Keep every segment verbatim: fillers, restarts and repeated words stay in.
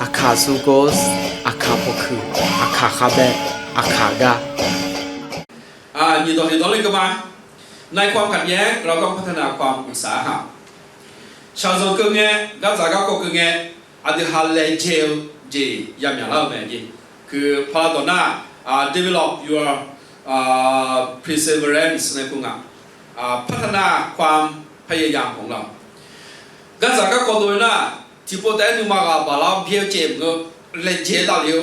Aqkaq ซูโกส Aqkaq พวกคือ Aqkaq คาแบะ Aqkaq กล้า อ่า หยิบต่อหยิบต่อเลยก็มา ในความขัดแย้ง เราต้องพัฒนาความอุตสาหะ Shaqzanq keuv ngae, gardzaq garkawv keuv ngae, aqdui ha laejae-eu jeq yamyaq lar-eu mae jeq. คือ พาราดอกซ์ nar, develop your perseverance ในคุณอ่ะ พัฒนาความพยายามของเรา Gardzaq garkawv dov-eu nar, tiqpov taef-aer nuima ghaq baqlar-awr byaer-eu caev mq-eu laejae davlef-eu,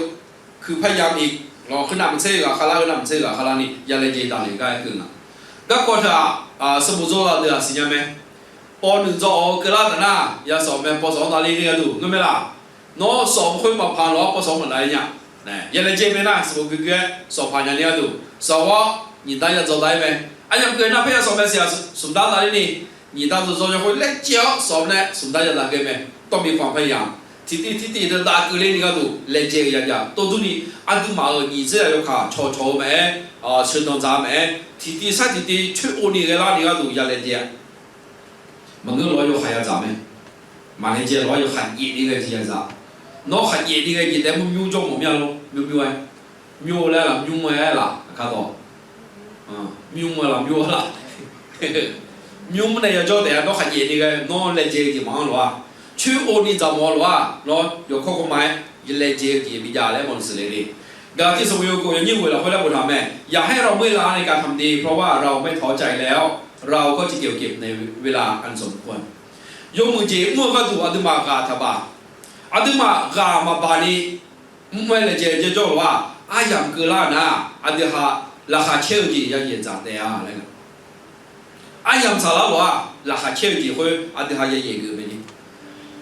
คือพยายามอีก lawq, khoernav maqtser ghaq kharlar, khoernav maqtser ghaq kharlarni ya laejae davlef-eu gar-aer keuv nga. Garkawv teu-aq, sanqbof dzaw ghaq deuq-aq siqnya mae. Pawv nuiq dzaw-awq-eu keuvlar taf nar, ya sawf mae, pawv sawf-anr davler ni gharduq ngeur mae laq. Nawr sawf-eu khoer maqpaq lawq-awr pawv sawf-anr maqdav-ir nya. Ya laejae mae nar, sanqbof guiqguiq-aer sawf paq nya ni gharduq sawf-awr nyiq dar ya dzaw dav-ir mae. Aryamq keuv nar paer ya sawf mae siq-aq, smq dar davler ni, nyiq dar dzaw dzaw yawkhoer laejae-awr sawf-awr nae smq dar ya dav ghae mae. Tawv miq khanq paer ya tiqtiv tiqtiv deuq dav keuvler ni gharduq laejae-eu ya jav. Tov durni, aqduimaf-euq nyiq dzeur-aq yawkaq cawqcawq-eu mae-aer, sheuqdanq dzaq-eu mae-aer, tiqtiv sar tiqtiv coer-o ni ghae lar ni gharduq ya laejae-a. Maqngeur lawq-awr yawkaq ya dzaq mae. Maq laejae lawq-awr yawkaq jaef ni ghae jeq ya dzaq. Nawr khaqjaef ni ghae jeq taef-aer mrmyur jawr mawf mir-a lor, mrmyur-aer. Mymr laer laf, mymr-aer laf, aqkar dawq. Mymr-aer laf, mymr-aer laf. Mymr nae yajawr taef-a, nawr khaqjaef ni ghae, nawr laejae-eu jeq maqanr lof-a. Coer-o ni dzaq mawf-eu lof-a, nawr yawkawr kawrma-aer laejae-eu jeq bijav laer mawf-eu siqle le. Gaqtiv sanqbof yawkawv yawnyir ghoeq lafkhoer laer boftaq mae. อย่าให้เราเมื่อยล้าในการทำดี เพราะว่าเราไม่ท้อใจแล้วเราก็จะเก็บเกี่ยวเก็บในเวลาอันสมควร Yawmuiq jeq mr-eu gharduq aqduimaf ghaq taqbaq. Aqduimaf ghaq maqbaq ni, mr-aer laejae jaer jawr lof-aq, aryamq keuvlar nar, aqdui ha laqkhaq caer-eu jeq ya yaeq dzaq taef-a laer. Aryamq tsaqlar lof-aq, laqkhaq caer-eu jeq khoer aqdui ha ya yaeq geuf mae ni.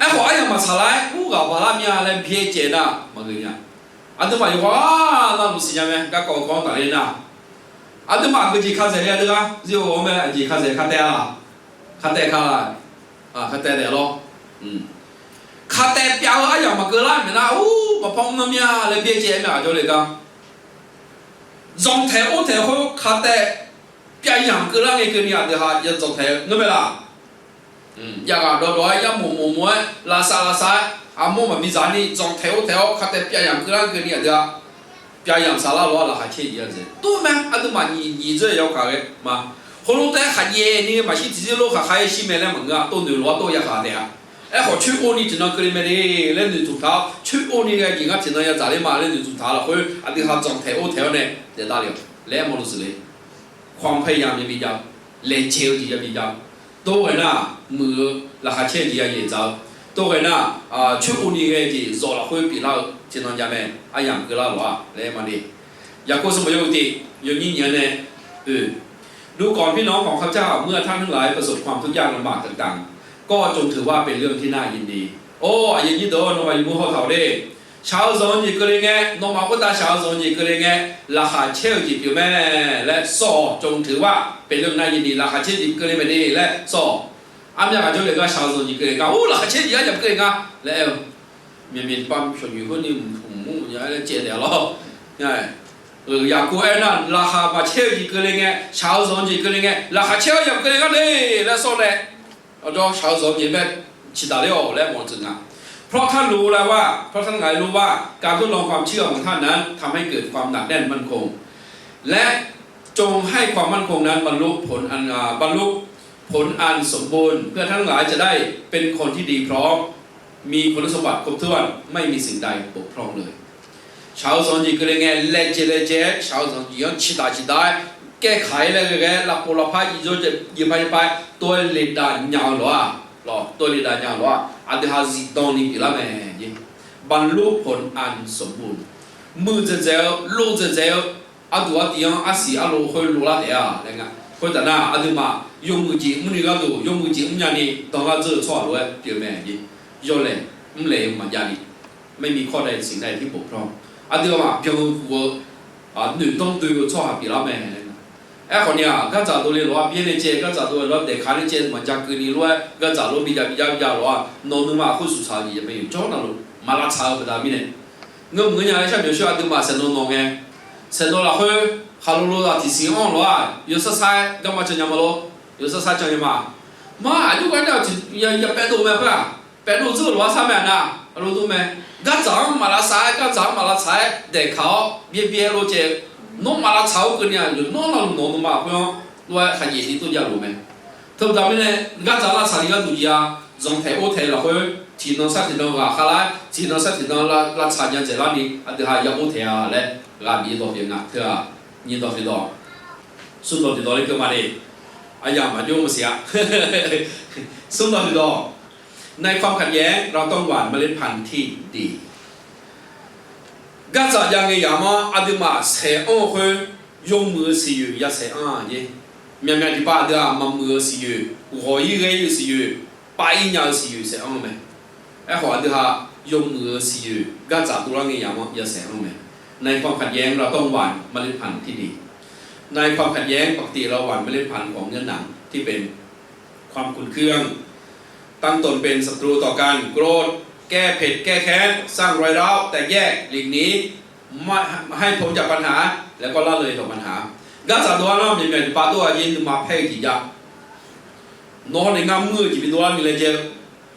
Aerkhawf aryamq maqtsaqlar-aer ur ghaq baqlar mir-a laer byaer caev nar maqgeuf nya. Aqduimaf yawqghaq navluf siqnya mae, garkawv-eu kawv-anr tafler nar, aqduimaf aqgeujeq ka dzaeq le-a deuq-a, zir-eu ghawq-anr mae, aqjeq ka dzaeq ka taev-a laq, ka taev ka laq, ka taev taef lawr. Ka taev pyav-eu aryamq maqkeuv lar maeqnar, ur maqpar mr nar mir-a laer byaer caev-aer mae, aqjawr le gar. Dzanqtaeq or taeq khoer ka taev pyav yamq keuvlar ngae keuvni aqdui ha ya dzanqtaeq-eu ngeur mae laq. Jav ghaq dawqdawq-aer yarmof mof mof-aer lavsav lavsav-aer armawr maqbi dzaq ni dzanqtaeq or taeq-awr ka taev pyav yamq keuvlar keuvni aqdui ha pyav yamq saflar lof-aer laqkhaq caer jeq ya dzaeq. Tov mae, aqduimaf nyiq nyiq dzeur yawkaq ghae ma. Khoerlof taef-aer khaqjaev ni ghae maqshir tiqzir lof khaqkhaq-aer shir mae laer maqngeur-a, tov noeq lof-aer tov ya khaq taef-a. Aerkhawf coer-o ni tiqnan keuvle mae de laer noeqtmq taq-awr, coer-o ni ghae jeq ngar tiqnan ya dzaq ler ma laer noeqtmq taq-a lafkhoer aqdui ha dzanqtaeq or taeq-awr nae daef davle-awq laer mawrluf siqle. ความพยายาม ya bi jav-eu, laejae-eu jeq ya bi jav-eu. Tov ghae nar, muiq-eu laqkhaq caer-eu jeq ya yaeq dzaq-eu. Tov ghae nar, coer-o ni ghae jeq zawq lafkhoer pyeuflar-eu tiqnan jav mae, aryamq keuvlar lof-a laer maqle. Yaqkov sanqbof yawhuiq tiq yawnyir nyiq-anr nae oe ดูก่อนพี่น้องของข้าพเจ้า เมื่อท่านทั้งหลายประสบความทุกข์ยากลำบากต่างๆ ก็จงถือว่าเป็นเรื่องที่น่ายินดี Or, aqyuif aqnyir deuq-or, nawmaf yawmuiq hawtaq-awq de. Shaq-eu zanq-eu jeq keuvle ngae, nawmaf khoertav shaq-eu zanq-eu jeq keuvle ngae, laqkhaq caer-eu jeq pyeuf mae laer sawr-awq. จงถือว่าเป็นเรื่องน่ายินดี laqkhaq caer jeq keuvle mae de laer sawr-awq. Armyav ghaq jawrle gar shaq-eu zanq jeq keuvle gar, or, laqkhaq caer jeq aryamq keuvle nga laer aer-eu. Myaqmyaq tiqpav shawqnyoeq khoerni mqmr mqnya laer caev taef-a lawr. Yaqkov aernar, laqkhaq maqcaer-eu jeq keuvle ngae, shaq-eu zanq-eu jeq keuvle ngae, laqkhaq caer-awr yamq keuvle ngar de laer sawr nae, aqjawr shaq-eu zanq-eu jeq mae, ciqdaq ler-awq laer mawf tsuif nga. เพราะท่านรู้แล้วว่า เพราะท่านทั้งหลายรู้ว่า การทดลองความเชื่อของท่านนั้นทำให้เกิดความหนักแน่นมั่นคง และจงให้ความมั่นคงนั้นบรรลุผลอัน อ่า บรรลุผลอันสมบูรณ์ เพื่อท่านทั้งหลายจะได้เป็นคนที่ดีพร้อม มีคุณสมบัติครบถ้วน ไม่มีสิ่งใดบกพร่องเลย Shaq-eu zanq-eu jeq keuvle ngae, laejae laejae-aer shaq-eu zanq-eu jeq-anr ciqdaq ciqdaq-aer, แก้ไข laer ghae ghae-aer, lavpov lavpar, yijawr yeuqpar yeuqpar, tov-aer le dav nya-eu lof-aq, tov-aer le dav nya-eu lof-aq, aqdui ha zifdan ni pyeuflar mae. บรรลุผลอันสมบูรณ์ muiqdzaeq dzaeq-eu, lov dzaeq dzaeq-eu, aqduq artiv-anr arsiq arlov khoer lovlar taef-a laer nga. Khoertav nar, aqduimaf yawmuiq jeq mrni gharduq, yawmuiq jeq mrnya ni danlar dzeur-eu tsawrhaq lof-aer pyeuf mae. Yawlaeq mrlaeq-eu maqjav ni, ไม่มีข้อใดสิ่งใดที่บกพร่อง aqduimaf byan-eu kuv-eu noeqdanr doe-eu tsawrhaq pyeuflar mae. Aerkhawf ni-aq, gardzaq dovle lof-aer byaer nae caev, gardzaq dovle lof-aer daeqkaq nae caev maqja keuvni lof-aer gardzaq lof bijav bijav bijav lof-aq, nawq nuima khoer suqtsaq-eu jeq yamq mae, yawqjawr navluf maq lavtsaq-eu baqda mirnae, ngeurmq ngeur nya-aer shar myawf shawr aqduimaf saeqnawv nawq ngae, saeqnawv lafkhoer khaqlo lo-aq tiqsiq-anr lof-aq, yawsar sar-aer garma can nya ma lor. Yawsar sar can nya ma. Mar aqjox gar nar-aq tiq ya paev dov mae khoer-aq, paev dov dzeur-eu lof-aer sar mae-aq nar. Arlawr dur mae. Gardzaq-anr maqlavsav-aer, gardzaq-anr maqlavtsaq-aer daeqkaq-awr byaerbyaer lof caev, nawr maqlavtsaq-awr keuvni-aq, yawqnawr navluf nawq-eu nuima khoer-anr lof-aer khaqyaef ni tov javluf mae. Teu baqda mirnae, gardzaq lavtsaq ni gharduq jeq-a, zanqtaeq or taeq lafkhoer tiqnan sar tiqnan ghaqkhav lar-aer, tiqnan sar tiqnan lavtsaq nya dzaeqlar ni aqdui ha ya or taeq-a laer ghaq Miqyaer dawq pyeuf nga. Teu-aq, nyiq dawq tiqdawq, smr dawq tiqdawq laer keuv ma de. Aryamq maqjawr maqsiq-a. Smr dawq tiqdawq, ในความขัดแย้ง เราต้องหว่านเมล็ดพันธุ์ที่ดี Gardzaq jav ngae yamq-anr aqduimaf saeq anr-eu khoer, yawmuiq-eu siqyoeq ya saeq anr-a jeq. Myaqmyaq tiqpav aqdui-aq, maqmuiq-eu siqyoeq, ghawq-ir ghae-ir-eu siqyoeq, pav-ir nya-eu siqyoeq saeq anr-eu mae. Aerkhawf aqdui ha yawmuiq-eu siqyoeq gardzaq dovlar ngae yamq-anr ya saeq anr-eu mae. ในความขัดแย้ง เราต้องหว่านเมล็ดพันธุ์ที่ดี ในความขัดแย้ง ปกติเราหว่านเมล็ดพันธุ์ของเนื้อหนังที่เป็นความขุ่นเคือง ตั้งตนเป็นศัตรูต่อกัน โกรธ แก้เผ็ด แก้แค้น สร้างรอยร้าว แตกแยก หลีกหนี ไม่ ให้พ้นจากปัญหา แล้วก็ละเลยต่อปัญหา Gardzaq dovlar nar, myaqmyaq tiqpav dov-a jeq nuima paer-eu jeq jav. Nawr nae ngar muir-eu jeq bidov lar ni laejae-eu,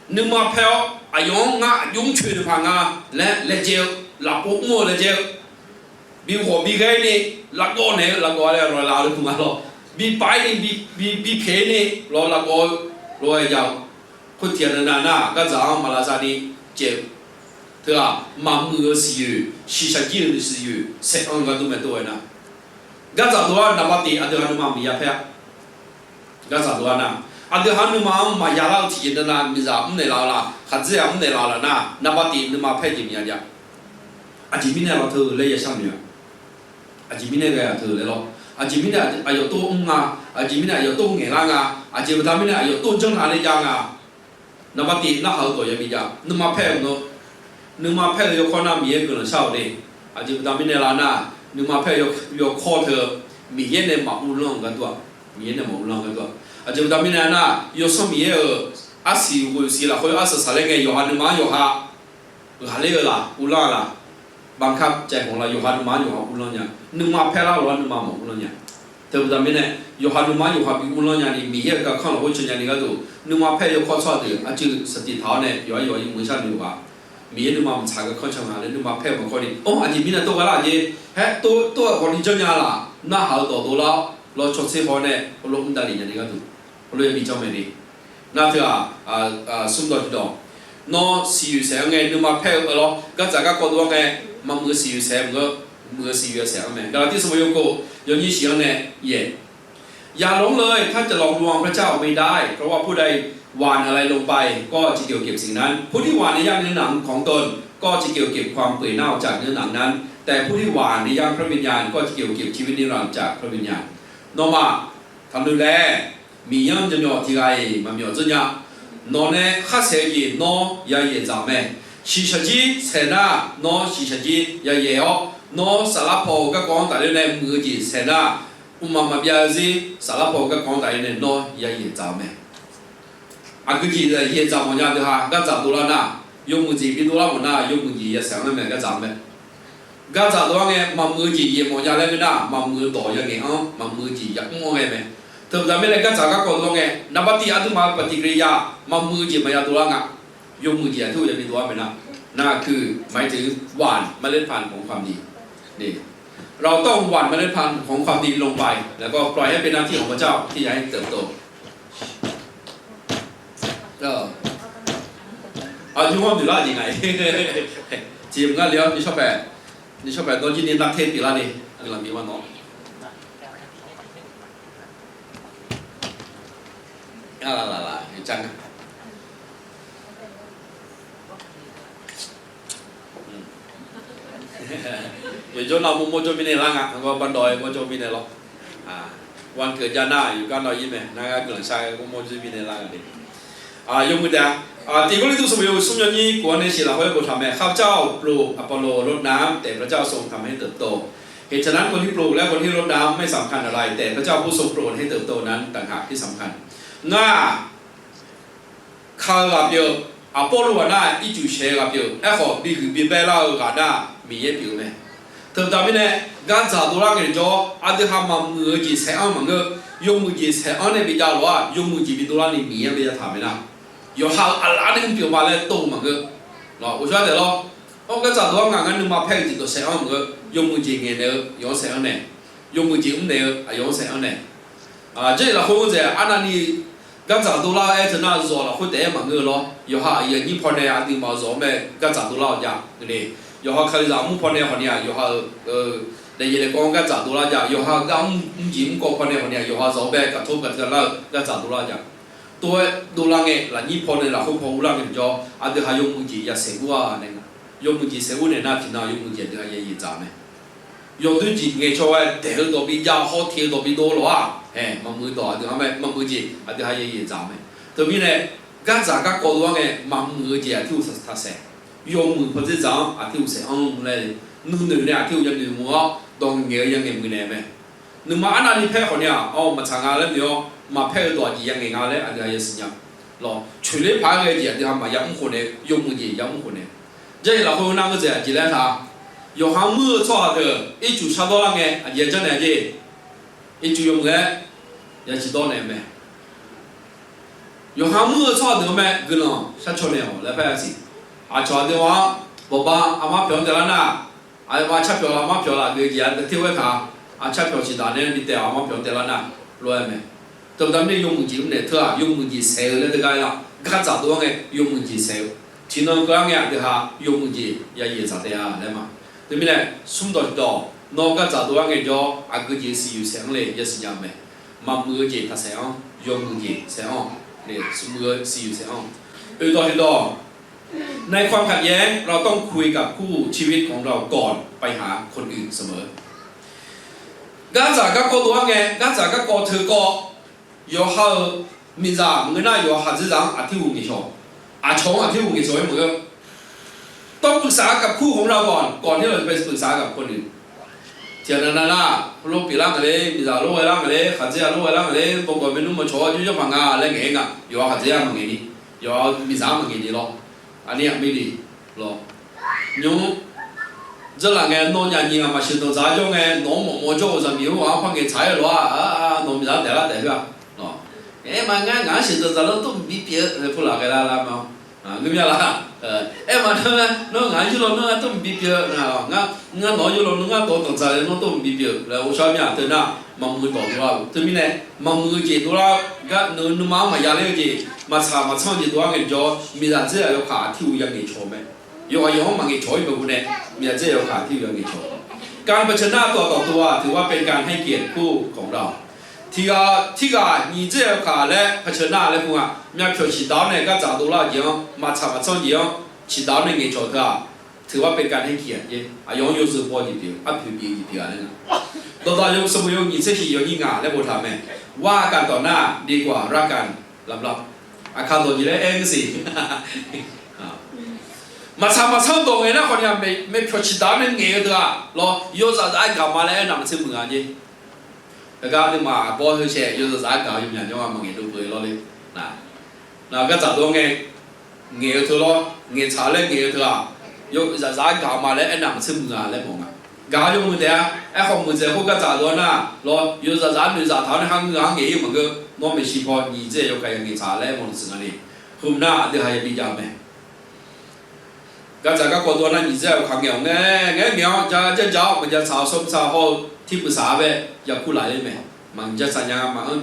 nuima paer-awr aqyawf-anr ngar aqjox mrcoeq deuq paq nga laer laejae-eu, lafpov mr-eu laejae-eu, bighawq bighae ni, lavgawv naeq-eu lavgawv laer rawq laf-eu luf nga lawr, bipaf-ir ni, bi, bi, bipyeuf-ir ni lawr lavgawv-eu lof-aer jav-eu, khoertiq aqdui nav nar gardzaq-anr maqlavsav ni caev-eu. Teu-aq, maqmuiq-eu siqyoeq, shiqshaq jir-eu siqyoeq saeq anr-eu gar dur mae dov-aer nar, gardzaq dovlar naqba tif aqdui ha nuima miqya paer-a. Gardzaq dovlar nar, aqdui ha nuima-anr maqya lar-eu tiqjeq nar nar, miqzaq mrnaeq laf-eu laf, khaqdzerzaq mrnaeq laf-eu laf nar, naqba tif nuima paer jeq miqya jav. Aqjeq mirnae lawr teu laer ya shar mya. Aqjeq mirnae ghae-aq teu laer lawr. Aqjeq mirnae aqyawf tov mr nga. Aqjeq mirnae aqyawf tov ngaeqlar nga. Aqjeq baqda mirnae aqyawf tov janrnav le jav nga. Naqba tif narhaq-eu dawq yabi jav. Nuima paer-eu ngeur. Nuima paer-eu yawkawr nar Miqyaer guiqlanq shar-awq de. Aqjeq baqda mirnae lar nar, nuima paer-eu yawkawr teu Miqyaer nae maq uvlanr-eu gar dur-aq. Miqyaer nae maq uvlanr-eu gar dur-aq. Aqjeq baqda mirnae nar, Yawsanr Miqyaer-euq arsiq ghoeqsiq lafkhoer arsaq saqlaer ngae yawqha nuima-anr yawqha ghaqler-eu laf, uvlanr-eu laf, บังคับใจของเรา yawqha nuima-anr yawqha uvlanr nya. Nuima paer lar lof-aer nuima maq uvlanr nya. Teu baqda mirnae, yawqha nuima-anr yawqha bi uvlanr nyani Miqyaer-euq garkanr lafkhoer caw nyani gharduq, nuima paer-eu yawkawr tsawrhaq deuq arcuiv saqtif taq-awr nae yawqha yawqha yawmuiq sharnoeq luf-aq. Miqyaer nuima maqtsaq garkanr can nga laer nuima paer-eu maqkawr ni, or, aqjeq mirnae tov ghae lar jeq, haer tov, tov-aer khawf ni janrnya laf, narhaq-eu dawq dovlar-awr lawr cawtser haw nae heulof mr davlef nyani gharduq, heulof yabi janr mae ni. Nar teu-aq, smr dawq tiqdawq, nawr siqyoeq saeq-anr ngae nuima paer-eu lawr, gardzaq garkawv dov-anr ngae, maqmuiq-eu siqyoeq saeq maqngeur, muiq-eu siqyoeq saeq anr mae. Gaqlaqtiv sanqbof yawkov yawnyir shif-anr nae yaeq อย่าหลงเลย ท่านจะหลอกลวงพระเจ้าไม่ได้ เพราะว่าผู้ใดหว่านอะไรลงไป ก็จะเกี่ยวเก็บสิ่งนั้น ผู้ที่หว่านในหญ้าเนื้อหนังของตน ก็จะเกี่ยวเก็บความเปื่อยเน่าจากเนื้อหนังนั้น แต่ผู้ที่หว่านในหญ้าพระวิญญาณ ก็จะเกี่ยวเก็บชีวิตนิรันดร์จากพระวิญญาณ Nawmaf taqnoeq laer, Miqyaer-anr jawrmyawf tiq ghaq-iq maqmyawf dzeur nya. Nawq nae khar saeq-eu jeq nawr ya yaeq dzaq-euq mae. Shiqshaq jir saeq nar, nawr shiqshaq jir ya yaeq-awr, nawr saflar paw-eu garkawv-anr tafler nae muiq-eu jeq saeq nar, mqmaq maqbyav-eu zir saflar paw-eu garkawv-anr tafler nae nawr ya yaeq dzaq-eu mae. Aqgeu jeq yaeq dzaq mawfnya deuq ha gardzaq dovlar nar, yawmuiq jeq bi dovlar mawf nar, yawmuiq jeq ya saeq-anr mae gardzaq-anr mae. Gardzaq dov-anr ngae maqmuiq-eu jeq yaeq mawfnya laer ngeur nar, maqmuiq-eu dawq ya ngaeq-anr, maqmuiq-eu jeq ya mr-anr ghae mae. Teu baqda mirnae gardzaq garkawv dov-anr ngae, naqba tiv aqduimaf-euq ปฏิกิริยา maqmuiq-eu jeq maqya dovlar nga. Yawmuiq jeq aqteu yabi dovlar mae nar, นั่นคือหมายถึงหว่านเมล็ดพันธุ์ของความดีลงไป แล้วก็ปล่อยให้เป็นหน้าที่ของพระเจ้าที่จะให้เติบโต Aqjox-anr noeqlar jeq nga-iq. Tiqjeq mq ngar le-awr nishawr paeq, nishawr paeq dawr jir ni nar ter pyeuflar ni, guiqlanq bif ma nawq. Yawjawr nav mawrmawr jawr mirnae lar nga, วันเกิด jav nar yawqgar nav-ir mae, nar gar guiqlanq shar-aer mawrmawr jawr mirnae lar nga de. Yawmuiq taef-a, Tiq Gawrliqtu sanqbof yawhuiq smr yawnyir kof-anr nae shif lafkhoer boftaq mae, ข้าพเจ้าปลูก อัปโลรดน้ำ แต่พระเจ้าทรงทำให้เติบโต เหตุฉะนั้นคนที่ปลูกและคนที่รดน้ำไม่สำคัญอะไร แต่พระเจ้าผู้ทรงโปรดให้เติบโตนั้นต่างหากที่สำคัญ Ngar ka-eu ghaq pyeuf, Aqbawrluv ghaq nar ircuf shaeq-eu ghaq pyeuf, aerkhawf bihuiq bibaer lar-eu ghaq nar Miqyaer pyeuf-eu mae. Teubaqda mirnae, gardzaq dovlar ngae jawr-awr aqdui ha maqmuiq-eu jeq saeq-anr maqngeur, yawmuiq jeq saeq-anr nae bijav lof-aq, yawmuiq jeq bidovlar ni Miqyaer-anr bae yataq mae nar, yawqha-euq aqlaf ni mr pyeuf ma laer tov-eu maqngeur. Ghofshawr taef lawr. Awr, gardzaq dov-anr ngaq ngar nuima paer-eu jeq dawqsaef-anr mq-eu, yawmuiq jeq ngaeqnaeq-eu yawq-anr saef-anr nae, yawmuiq jeq mrnaeq-eu aqyawf-anr saef-anr nae. Aq, jarlif lafkhoer ghoer dzaeq arnavni gardzaq dovlar-eu aer teu nar zawq lafkhoer taef-aer maqngeur-eu lawr. Yawqha aqyuif aqnyir pawnae aqduimaf-eu zawq-anr mae gardzaq dovlar-awq jav-eu le. Yawqha kalizaq mur pawnae hawqni-aq, yawqha-euq daefyaef daefkawv-anr gardzaq dovlar jav. Yawqha-euq gar mr mrjeq mrkawv pawnae hawqni-aq, yawqha zawq-anr bae gaqtor gaqteu lar-eu gardzaq dovlar jav. Tov-aer dovlar ngae, lafnyir pawnae lafkhoer paw urlar ngae jawr, aqdui ha yawmuiq jeq ya saeq ur-a nae nga. Yawmuiq jeq saeq ur naeq nar tiqnan yawmuiq jeq aqdui ha ya yaeq dzaq mae. Yawdoer jeq ngaeqcawq-aer daeq-eu dawq bi jav, hawr tiq-eu dawq bi dov lawr-aq, hae, maqmuiq-eu dawq aqdui ha mae, maqmuiq-eu jeq aqdui ha ya yaeq dzaq mae. Teumirnae, gardzaq garkawv dov-anr ngae maqmuiq-eu jeq aqtirur taqsaef. Yawmuiq pawdzer dzaq-anr aqtirur saef-anr laer, nuinoeq nae aqtirur yanoeq mq-awr dawq ngaeq-eu yangaeq muiqnaeq mae. Nuima arnavni paer khawfni-aq, awr maqtsaq nga laer noeq-awr, maqpaer-eu dawq aqjeq yangaeq nga laer aqdui ha yasiq nya. Lawr, coeqler paq-aer ghae jeq aqdui ha maqya mr khof nae, yawmuiq jeq ya mr khof nae. Jarlif lafkhoer nar ngeur dzaeq aqjeq laer taq, yawqha muir-eu tsawrhaq deuq ircuf shardawr lar ngae aqjeq janrnaeq-a jeq. Ircuf yawmuiq-aer ya ciqdawr naeq-eu mae. Yawqha muir-eu tsawrhaq deuq-anr mae guiqlanq sharcaw naeq-awq laer paer-a siq. Aqcawq aqdui-anr bawqba armar pyawq-anr taev lar nar, aqyawfmaf carpyawq laf armar pyawq laf geuf jeq-a dae ter ghae taq, aqcarpyawq ciqdaq nae bi taef-awq armar pyawq-anr taev lar nar, lof-aer mae. Teubaqda mirnae yawmuiq jeq mrnaeq teu-aq, yawmuiq jeq saeq-eu laer teugar-aer lar, gardzaq dov-anr ngae yawmuiq jeq saeq-eu. Tiqnan keuv-anr ngae aqdui ha yawmuiq jeq ya yaeq dzaq taef-a laer ma. Teumirnae, smr dawq tiqdawq, nawr gardzaq dov-anr ngae jawr, aqgeu jeq siqyoeq saeq-anr le yasiq nya-eu mae. Maqmuiq-eu jeq taqsaef-anr, yawmuiq jeq saeq-anr, le smr-eu siqyoeq saeq-anr. Oeqdawq tiqdawq, ในความขัดแย้ง เราต้องคุยกับคู่ชีวิตของเราก่อนไปหาคนอื่นเสมอ Gardzaq garkawv dov-anr ngae, gardzaq garkawv teu kawv, yawqha-euq miqzaq maqngeur nar yawqha khaqdzerzaq-anr aqtirhuq ngaeqcawq, aqcawq-anr aqtirhuq ngaeqcawq-aer maqngeur. ต้องปรึกษากับคู่ของเราก่อน ก่อนที่เราจะไปปรึกษากับคนอื่น Tiqghaq nav nav nar, heulof pyeuflar ngaq le, miqzaq lof ghae lar ngaq le, khaqdzer-aq lof ghae lar ngaq le, bawgawq maernmr maqcawq-awr jawrjawr paq nga laer ngaeq-aer nga, yawqha khaqdzer-aq maqngaeq ni, yawqha miqzaq-anr maqngaeq ni lawr. Aqnir aqmir ni lawr. Nymr dzeurlaf ngae nawnyaf nyiq ghaq maqsheuq danqdzaq-ar jawr ngae, nawq-anr mawf mawf jawr-euq zaqmiq-anr ghaq-anr par ngaeqtsaq-aer lof-ar, nawq miqzaq-anr daeqlar daef khoer-aq. Aer ma ngar ngaq-anr sheuq danqdzaq lar tov mqbi pyeuf-eu laer purlaf ghae lar lar ma. Ngeur mya la. Aer ma nar, nawr ngaq-anr yurlaw nawr ngar tov mqbi pyeuf-eu nga, ngar nawq-anr yurlaw nawr ngar dawq danqdzaq le nawr tov mqbi pyeuf-eu laer ghovshaw mya teu nar, maqmuiq dawq dovlar-eu. Teumirnae, maqmuiq-eu jeq dovlar-eu gar nuima-anr maqya ler-eu jeq, maqtsaq maqtsanr-eu jeq dovlar ngaejawr, miqzaq dzer-aq yawkaq aqtirhuq ya ngaeqcawq-eu mae. Yawqghaq yawq-anr maqngaeqcawq-ir beuq hu nae, miqzaq dzer-aq yawkaq aqtirhuq ya ngaeqcawq. Kar paqceuq nar dawq dawq dov-aq, ถือว่าเป็นการให้เกียรติคู่ของเรา Tiqghaq tirghaq nyiq dzer-aq yawkaq laer paqceuq nar laer pu nga, myavpyawq ciqdaq-awr nae gardzaq dovlar-eu jeq-anr, maqtsaq maqtsanr jeq-anr ciqdaq-awr nae ngaeqcawq teu-aq, ถือว่าเป็นการให้เกียรติ aqyawf-anr yawzeu baw jeq pyeuf, arpoeq bif-eu jeq pyeuf-a laer nga. Dawqdaq yawsanr bof yawnyif tser shiq yawnyir ngaq laer boftaq mae. ว่ากันต่อหน้า ดีกว่ารักกันลับๆ Aqkar dawq jeq laer aer-eu siq. Maqtsaq maqtsanr dawq ngaeq nar khawf ni-aq, myavpyawq ciqdaq-awr nae ngaeq-eu teu-aq lawr, yawzaq zaq-aer gaq ma laer aernaeq maqtser muiq-a jeq. Heugar nuima aqbawr heu shaeq yawzaq zaq-aer gaq-eu yawmyaq jawr-a maqngaeq dov beu lawr le. Nar gardzaq dov-anr ngae ngaeq-eu teu lawr, ngaeqtsaq laer ngaeq-eu teu-aq, yawzaq zaq-aer gaq ma laer aernaeq maqtser muiq-a laer mawf nga. Gaq-eu yawmuiq taef-a. Aerkhawf muiqdzaeq khoergar dzaq dov-a nar lawr, yawzaq zaq noeqzaq taq-awr nae kharngeur ghaq-anr ngaeq-ir maqngeur. Nawr maeqshi paw nyiq dzer-aq yawkaq ya ngaeqtsaq laer aermawf-eu tsuif nga ni. Heu nar aqdui ha yabi jav-eu mae. Gardzaq garkawv dov-a nar nyiq dzer-aq yawkaq ngaeq-awq ngae, ngaeq-aer ngaeq-awr ja ja ja-awr maqjav tsaq-awr sawr tsaq hawr-eu tiq peuq saq-a bae yakur laf ler mae. Maqjav tsaq nya, maqanr,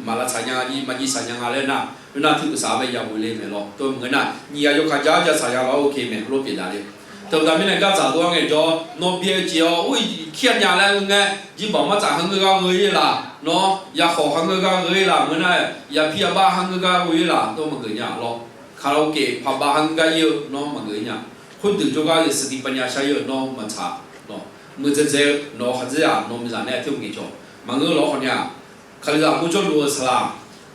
maqlavtsaq nya, maqjiv tsaq nya nga laer nar, khoernar tiq peuq saq-a bae yaghoe ler mae lawr. Tov maqngeur nar nyiq ghaq yawkaq ja-awr ja tsaq nya lawr-awr oke mae lawr pyeuf daq le. Teubaqda mirnae gardzaq dov-a ngaejawr, nawq byae-eu jeq-awr ur-iq kir-a nya laer ngeur ngae, jirbaq martsaf kharngeur gar gheu-ir laf, nawr yakhawq kharngeur gar gheu-ir laf, maqngeur nar-aq yapir yabav kharngeur gar gheu-ir laf, tov maqgeuf nya lawr. Karaoke paqbav kharngeur gar ir-eu nawr maqgeuf-ir nya. Khoerdeuq jawrgar yawsaqdi panya shar-ir-eu nawr maqtsaq lawr. Muiqdzaeq dzae-eu nawq-eu khaqdzer-aq nawq miqzaq nae aer teu ngaeqcawq maqngeur lawr khawf ni-aq, Kalizaq mur jawrluf-eu saqlaq,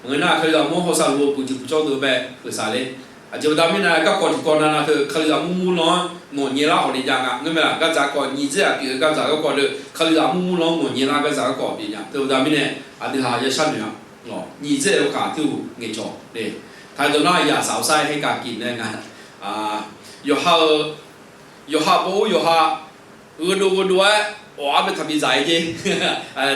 maqngeur nar Kalizaq mur hawsav luf-eu buq tiq buq jawr deuq bae peuq saq ler. Aqjeq baqda mirnae garkawv tiqkawv navnav teu Kalizaq mur murlanr-anr ngawq nyae lar khawf ni jav nga. Ngeur mae-aq, gardzaq kawv nyiq dzer-aq pyeuf-eu gardzaq garkawv deuq Kalizaq mur murlanr-anr ngawq nyae lar gardzaq garkawv pyeuf nya. Teubaqda mirnae aqdui ha ya sharnoeq-a. Nyiq dzer-aq yawkaq tirhuq ngaeqcawq le. Taqdawq nar yaq saq-awr sar-aer haer kav kif nae nga. Yawqha-eu, yawqha baw-ur yawqha gheudov gheudov-aer awq-ar bae taqbi dzaq-aer jer.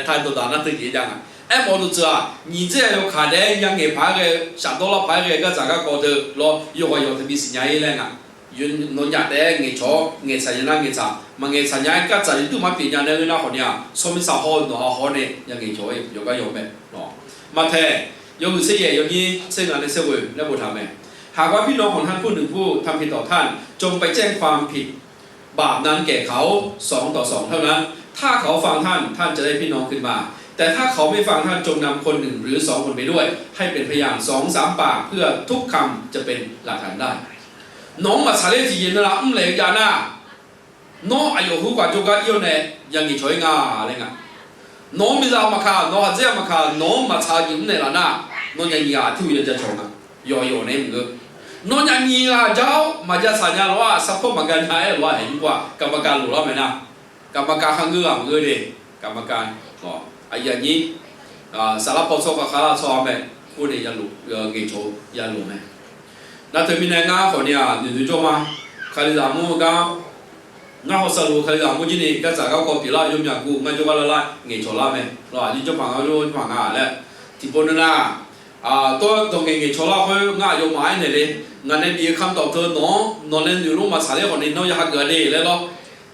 Taqdawq daq nar teu jeq jav nga. Aermawf-eu dawqtsuif-aq nyiq dzer-aq yawkaq daef-aer ya ngaeq paq-aer ghae-eu shafdawr lar paq-aer ghae-eu gardzaq garkawv teu lawr yawqghaq yawq taqbi siqnya-ir laer nga. Nawnyaf taef-aer ngaeqcawq-awr ngaeqtsaq nya nar ngaeqtsaq, maqngaeqtsaq nya-aer gardzaq yawduq mar pyeuf nya nae ngeur nar khawf ni-aq, sanqmiqsaq haw-eu nawq-a haw nae ya ngaeqcawq-aer yawqgar yawq mae. Maqtaeq, yawhuiq tser yaef yawnyir tser ngaq nae tser ghoeq laer boftaq mae. หากว่าพี่น้องของท่านผู้หนึ่งผู้ทำผิดต่อท่าน จงไปแจ้งความผิดบาปนั้นแก่เขาสองต่อสองเท่านั้น ถ้าเขาฟังท่าน ท่านจะได้พี่น้องคืนมา แต่ถ้าเขาไม่ฟังท่าน จงนำคนหนึ่งหรือสองคนไปด้วย ให้เป็นพยานสองสามปาก เพื่อทุกคำจะเป็นหลักฐานได้ Nawq-anr maqtsaq ler tiqjeq navluf mrlaeq-eu jav nar, nawr aqyawf khoerghaq jawrgar ir-awr nae ya ngaeqcawq-ir nga laer nga. Nawq-anr miqzaq maqkaq, nawq-anr khaqdzer-aq maqkaq, nawq-anr maqtsaq-eu jeq mrnaeq laf nar, nawnyaf nyiq ghaq aqtir uq ya jacawq nga. Yawq yawq nae maqngeur. Nawnyaf nyiq ghaq jar-awr maqja tsaq nya lof-aq, sarpawr maqgav nya-aer lof-aq, haeq nymr-aq, gaqmaqgav lof lar mae nar, gaqmaqgav kharngeur ghaq maqngeur de. Gaqmaqgav, aqyuif aqnyir, saflar paw tsawrkhav khavlar tsawrhaq mae, khoer nae yalof, ngaeqcawq-eu yalof mae. Nar teumirnae ngar khawf ni-aq noeqnoeq jawr ma. Kalizaq mur-eu gar, ngar hawsav luf-eu Kalizaq mur jir ni gardzaq garkawv pyeuflar yawmyaq guv ngar jawrgar lar lar ngaeqcawq lar mae. Lawr, aqjir jawrpaq nga, jawrpaq nga laer tiqpov navnav, tawr dawq ngaeq ngaeqcawq lar khoer ngar aqyawfmaf-aer naeq le. Ngaq nae bif-eu kamdawq teu nawq-anr nawq nae noeq lor maqtsaq ler khawf ni nawr ya hageuf-a de laer lawr.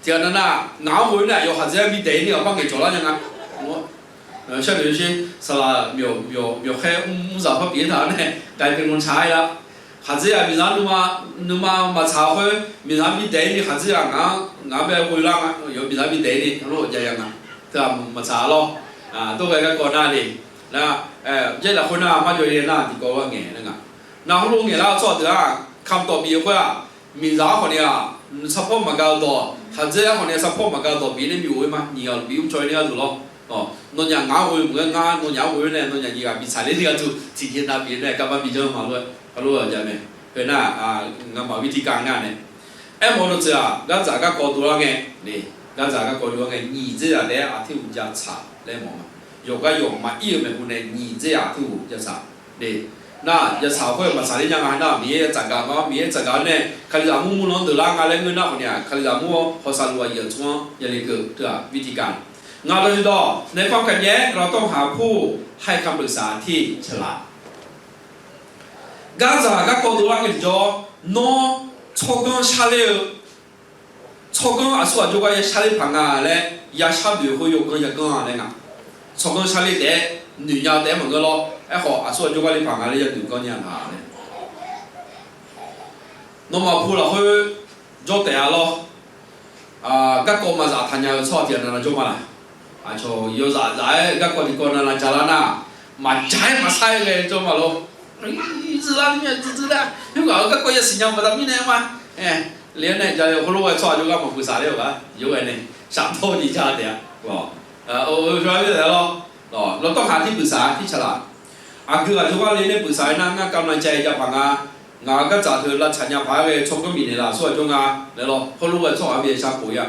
Tiqghaq navnav ngaq-anr ghoe-eu nae aqyawf khaqdzer-anr bidaef-ir ni aqbar ngaeqcawq lar nya nga. Sharnoeq sher saqlaq myawq khaer mr mrzaq par pyeuf-ir taq-awr nae, กลายเป็นคนช้า-ir lar. Khaqdzer-aq miqzaq nuima maqtsaq khoer miqzaq bidaef-ir ni khaqdzer-aq ngaq-anr bae ghoe lar nga. Yawf miqzaq bidaef-ir ni heulof jav ya nga. Teu-aq maqtsaq lawr. Tov ghae garkawv nar ni, nar, jaer lafkhoer nar marjawv-ir nar tiqkawv-a ngaeq nar nga. Nar heulof ngaeq lar-eu tsawrhaq deuq-aq kamqtawf bif-eu khoer-aq, miqzaq-anr khawf ni-aq sarpawr maqgav-eu dawq, khaqdzer-anr khawf ni sarpawr maqgav-eu dawq bif nae bif-eu-ir ma. Nyiq ghaq luf bif mr caw-ir ni gharduq lawr. Nawnyaf ngaq-anr ghoe maqngeur, ngar nawnyaf-anr ghoe-awr nae nawnyaf nyiq ghaq bitsaq ler ni gharduq tiqjeq nav bif nae garma bi janr ma lof-aer heulof-aer jav mae. Khoernar, ngamaf วิธีการ nga nae, aermawf-eu dawqtsuif-aq gardzaq garkawv dovlar ngae, gardzaq garkawv dovlar ngae nyiq dzer-aq taef-aer aqtir uq jav tsaq laer mawf ma. Yawqgar yawq maqir-eu maeqhu nae nyiq dzer-aq aqtir uq jav tsaq. Nar, jav tsaq khoer maqtsaq ler nya nga nar, Miqyaer ya tsafgaq ma, Miqyaer tsafgaq-awr nae Kalizaq mur murlanr deuq lar nga laer ngeur nar khawf ni-aq, Kalizaq mur-awr hawsav luf aqyuif aqtsu-anr ya le keuv teu-aq วิธีการ. Ngaq dawq tiqdawq ในความขัดแย้ง เราต้องหาผู้ให้คำปรึกษาที่ฉลาด Gardzaq garkawv dovlar ngae tiqjawr, nawr tsawrganr sharler-eu, tsawrganr aqsur ghaq jawrgar ya sharler paq nga laer ya sharboeq khoer yawganr yaganr-a laer nga. Tsawrganr sharler taef-aer noeq nya-eu taef-aer maqngeur lawr. Aerkhawf aqsur ghaq jawrgar ler paq nga laer ya noeq ganr nya nga laer. Nawmaf pu lafkhoer jawr taef-a lawr. Garkawv maqzaf taqnya-eu tsawrhaq tiqghaq navnav jawr ma laq? Aqcawq yawzaf zaf-aer garkawv tiqkawv navnav ja lar nar, maqja-aer maqsar-aer ghae jawr ma lawr. Zuiqlar ni myav dzuiqdzuiq lar, khoerghaq-euq garkawv yasiq nya baqda mirnae ma. Le-awr nae ja-eu heulof ghae tsawrhaq jawrgar maqpuq saq ler-euq gar yawr ghae nae shafdawr ni ja taef-a. Lawr, เราต้องหาที่ปรึกษาที่ฉลาด Aqgeu ghaq jawrgar le nae ปรึกษา nar ngar kavnav cae jav paq nga. Ngaq-euq gardzaq teu lavtsaq nya paq-aer ghae tsawrganr bifnaeq laf aqsur ghaq jawr nga laer lawr, heulof ghae tsawrhaq byav sha khof-ir-a.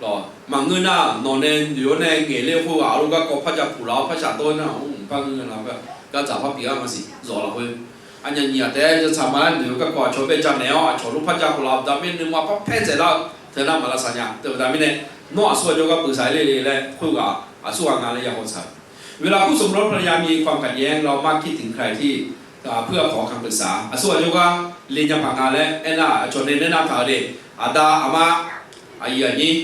Lawr, maqngeur nar nawq nae noeq-awr nae ngaeq ler khoerghaq-euq garkawv par jav puq laf-awr par shafdawr nar-aq, mqpar ngeur nga nar, gardzaq par pyeuf-a maqsiq zawq lafkhoer. Aqnyaf nyiq-aq taef-aer jawr tsaq ma-aer noeq-eu garkawv aqcawq bae ja naeq-awr aqcawq lof par jav khof laf-eu baqda mirnae nuima par paer dzaeqlar-eu teu nar maq lavsaq nya teu baqda mirnae, nawr aqsur ghaq jawrgar ปรึกษา ler le laer khoerghaq aqsur ghaq nga laer ya haw tsaq-eu เวลาคู่สมรสภรรยามีความขัดแย้ง เรามักคิดถึงใครที่ เพื่อขอคำปรึกษา Aqsur ghaq jawrgar le nya paq nga laer aernar, aqcawq nae nae nar taq-eu de, aqda aqma, aqyuif aqnyir,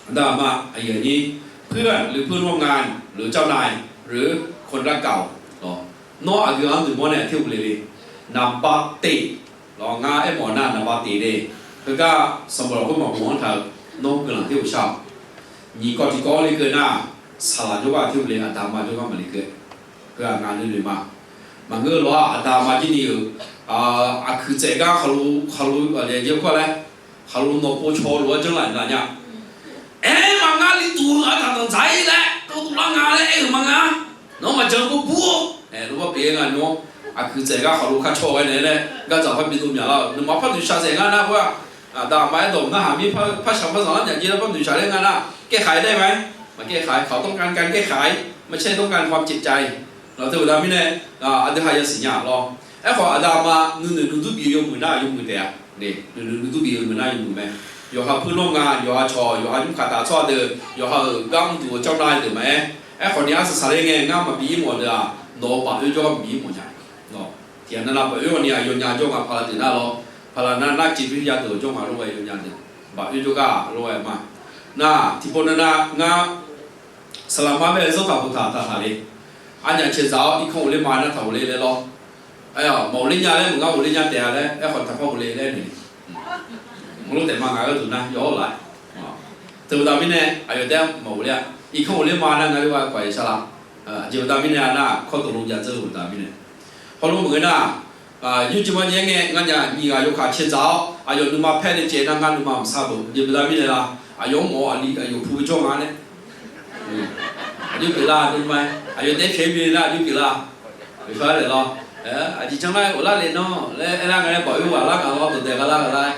aqda aqma, aqyuif aqnyir, เพื่อนหรือเพื่อนร่วมงาน หรือเจ้านาย หรือคนรักเก่า Nawr aqgeu-anr noeqmawr nae aqtir ghofle le. Naqba teq, lawr, ngar aermawf nar naqba teq de. Heugar sanqbof lafkhoer maqmawf-anr taq-eu, nawr guiqlanq tir ghofshar-awq. Nyiq kawv tiqkawv-anr lekeuv nar, saqlaq jawrgar aqtir ghofle, aqda aqma jawrgar maqlekeuv. Heu-aq ngaq nuinoeq ma. Maqngeur lawr-aq, aqda aqma jir ni-euq aqkuiq tsaev gar khaqlo, khaqlo aqjeq jir kawr laer, khaqlo nawq pov caw lof-aer janrlaf laf nya. Aer, maqngar li duq-eu aqtaq danqdzaq-ir laer dovduq lar nga laer aer-euq maqnga. Nawr maqjan bur bur-awr, lof par pyeuf-aer nga nawr. Aqkuiq tsaev gar khaqlo kar caw ghae naeq-aer laer gardzaq par bi dov myaq lar-euq, nuima par noeqshaq tsaev ngar nar khoer-aq, aqda aqma aerdawq narhaq mir par shaq par zanqlar nyaf jir lar par noeqshaq laer nga nar, แก้ไขได้ไหม? Maqkaer khaq-aer, เขาต้องการการแก้ไข ไม่ใช่ต้องการความเจ็บใจ Lawr, teu baqda mirnae aqdui ha yasiq nya lawr. Aerkhawf aqda aqma nuinoeq nuidur bif-eu yawmuiq nar yawmuiq taef-a. Nuinoeq nuidur bif-eu yawmuiq nar yawmuiq mae. Yawqha puirlanr nga, yawqha cawq, yawqha nymrkaq taf tsawrhaq deuq, yawqha-euq gar mrduq-eu janrnav deuq maqaer, aerkhawf ni arsaq saqler ngae ngar maqbi ir mawf deuq-aq, nawq-euq baoq-oer jawrgar maqbi ir mawf nya. Tiqghaq navnav baoq-oer-awq ni-aq yawnya jawr nga pala deuq nar lawr. Paqlaq nar nar civ bi yadeuq-euq jawr nga lof-aer yawnya deuq, baq oer jawrgar lof-aer ma. Nar tiqpov navnav ngar saqlaq mar bae-eu zanrtaq khoftaq taqtaq le. Arnyaf caeqzaq-awr irkanr ghofler ma nar taq ghofler laer lawr. Aer-awq maqghofler nya laer maqngar ghofler nya taef-a laer aerkhawf taqpar ghofler laer naeq. Maqlof taef ma ngaq gharduq nar yawr-awr laf-aer. Teu-eu da mirnae aqyawf taef-aer maqghofler-a. Irkanr ghofler ma nar ngar yawr-a kawq-a saqlaq. Aqjeq-eu da mirnae nar kawr tov lo jav dzeur-eu da mirnae. Hawr lo maqngeur nar, yurjeq marjae-aer ngae nganyaf nyiq ghaq yawkaq caeqzaq-awr aqyawf nuima paer nae caev nar ngar nuima maqsar beuq jeq beuq da mirnae la. Aqyawf-anr mawf-awr aqli aqyawf pu jawr nga nae. Aqjox pyeuflar nuima-aer aqyawf taef-aer pyaeq-aer bi le nar aqjox pyeuflar. Pyeuflar laeq lawr. Aqjeq janr nar-aer ghoflar le nawr laer aerlar nga nae baq oer ghaq lar nga lawr dawqdaeq gha lar gha lar-aer.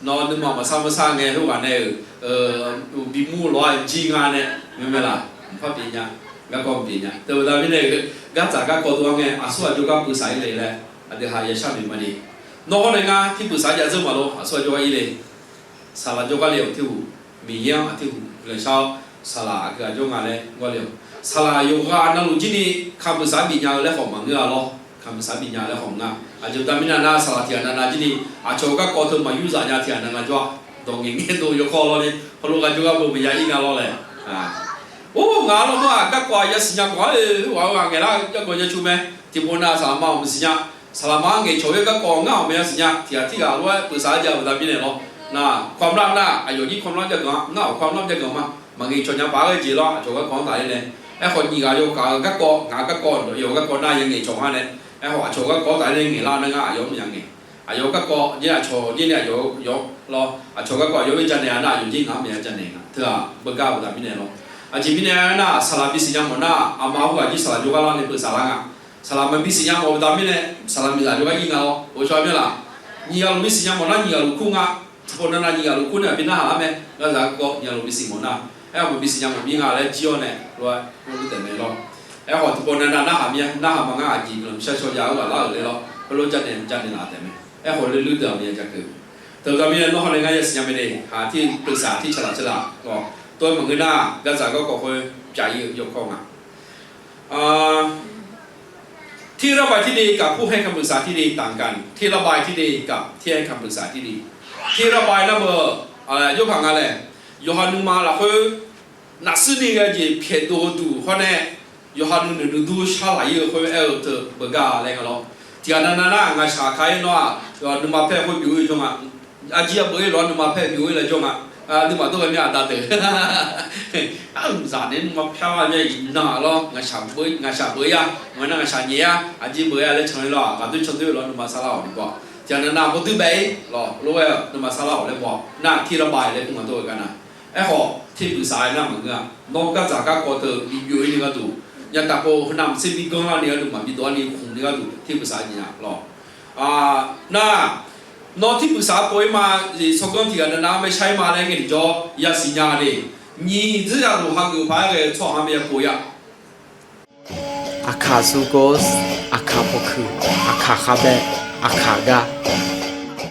Nawr nuima maqsar maqsar ngae khoerghaq nae-euq bimur lawr-aer jir nga nae, maeqmaeq laf mqpar pyeuf nya. Garkawv pyeuf nya teu-eu da mirnae-euq gardzaq garkawv dov-anr ngae aqsur aqjox gar pyeuf saq-ir le laer aqdui ha yashar noeq ma ni. Nawr hawr nae ngar tirpyeuf saq-aer jav dzeur maqlof aqsur aqjox gar ir le. Saqlaq jawrgar le-awq teurhuq, Miqyaer-anr aqteurhuq guiqlanq shar-awr saqlaq aqgeu aqjawr nga laer gawr le-awq. Saqlaq yawqghaq navluf jir ni kaqpyeuf saq-aer bifnya-eu laer khawf maqngeur-a lawr. Kaqpyeuf saq-aer bifnya laer khawf maqngeur-a. Aqjeq baqda mirnae nar saqlaq tiqghaq navnav jir ni aqcawq-eu garkawv teu maqyur zaf nya tiqghaq navnav jawr-a. Dawq ngaeq ngae dov yawkawr lawr ni hawr lo ghaq jawrgar beu maqya ir nga lawr laer. Or, ngaq-anr lawr nar-aq garkawv-aq yasiq nya mawf-ar-eu, ghaq-eu ghaq ngaeqlar-eu garkawv ya cu mae. Tiqpov nav saqlaq ma-awq maqsiq nya. Saqlaq ma-anr ngaeqcawq-eu garkawv ngar-awq maqya siq nya. Tiqghaq tirghaq lof-aer pyeuf saq-aer jav-eu baqda mirnae lawr. Nar ความลับ nar aqyawf jir ความลับ jav ganq-a, ngar-awq ความลับ jav ganq ma. Maqngaeq cawq nya paq-aer ghae jeq lawr aqcawq garkawv-anr taf-ir nae. Aerkhawf nyiq ghaq yawkaq-eu garkawv ngaq-eu garkawv yawf garkawv nar ya ngaeqcawq nga nae. Aerkhawf aqcawq garkawv-anr taf-ir nae ngaeqlar nar ngar aqyawf-anr maqya ngaeq. Aqyawf garkawv jir aqcawq jir ni aqyawf yawf lawr. Aqcawq garkawv aqyawf-anr ja naeq-a nar aqyawf jir ngaq-anr maqya ja naeq nga. Teu-aq beugar-eu baqda mirnae lawr. Aqjeq mirnae aernar saqlaq bisiq nya mawf nar aqma hawr ghaq jir saqlaq jawrgar lar nae pyeuf saqlar nga. Saqlaq maqbisiq nya mawf-eu baqda mirnae saqlaq miqzaq jawrgar ir nga lawr. Ghawqshawr-a mirlaf. Nyiq ghaq luf bisiq nya mawf nar nyiq ghaq luf kur nga. Tiqpov navnav nyiq ghaq luf kur nae aqbi narhaq lar mae. Ngar zaq garkawv nyiq ghaq luf bisiq mawf nar. Aer-awq maqbisiq nya mawf mir nga laer jir-awr nae lof-aer mr taef mae lawr. Aerkhawf tiqpov navnav narhaq mir-a, narhaq ma ngar aqjeq guiqlanq shar shaw jav-eu ghaq lar-euq le lawr. Heulof ja naeq ja naeq laf taef mae. Aerkhawf le luirdeuq-aq maqya ja keuv. Teu baqda mirnae nawr hawr nae ngar yasiq nya mae de. Haq tirpyeuf saq tircaq laq caq laq-awq. Tov-aer maqngeur nar gardzaq garkawv khoer pyaf-ir-eu yawkawr nga. ที่ระบายที่ดีกับผู้ให้คำปรึกษาที่ดีต่างกัน ที่ระบายที่ดีกับที่ให้คำปรึกษาที่ดี ที่ระบาย nar-eu yawrpaq nga laer, yawqha nuima lafkhoer naqsirni ghae jeq pyaeqdov-eu duq hawr nae, yawqha nuinoeq nuidur sharlaq-ir-eu khoer aer-eu teu beugar laer nga lawr. Tiqghaq navnav nar ngaqshaq ka-ir nawr-aq, nuima paer khoer byov-ir jawr nga. Arjir arbeuv-ir lawr nuima paer byov-ir laer jawr nga. Nuima dov ghae mir aqda deuq. Arhuqzaq nae nuima paer-a mir iqnan lawr ngaqshaq beuv-ir-a, ngaq nar ngaqshaq nyaef-a, arjir beuv-ir-a laer can-ir lawr-aq, ghaqdoer candoer lawr nuima sarlar-awq ni baw. Tiqghaq navnav bawduir bae-ir lawr lof-aer nuima sarlar-awq laer baw. Nar ที่ระบาย laer kur nga dov-eu gar nar. Aerkhawf tirpyeuf saq-aer nar maqngeur-a. Nawr gardzaq garkawv teu bibyov-ir ni gharduq, nyataf pov heunav maqtser bi ganrlar ni gharduq maqbi dov-ar ni khmq ni gharduq tirpyeuf saq-aer jeq nya lawr. Nar, nawr tirpyeuf saq-aer pov-ir ma, tsawrganr tiqghaq navnav-anr bae shar-ir ma laer ngae tiqjawr yasiq nya de. Nyiq dzeur yaqloq hageuf paq-aer ghae-eu tsawrhaq-anr bae ya pov-ir-a. Aqkaq sugos, aqkaq pawkuiq, aqkaq khavbae, aqkaq gar.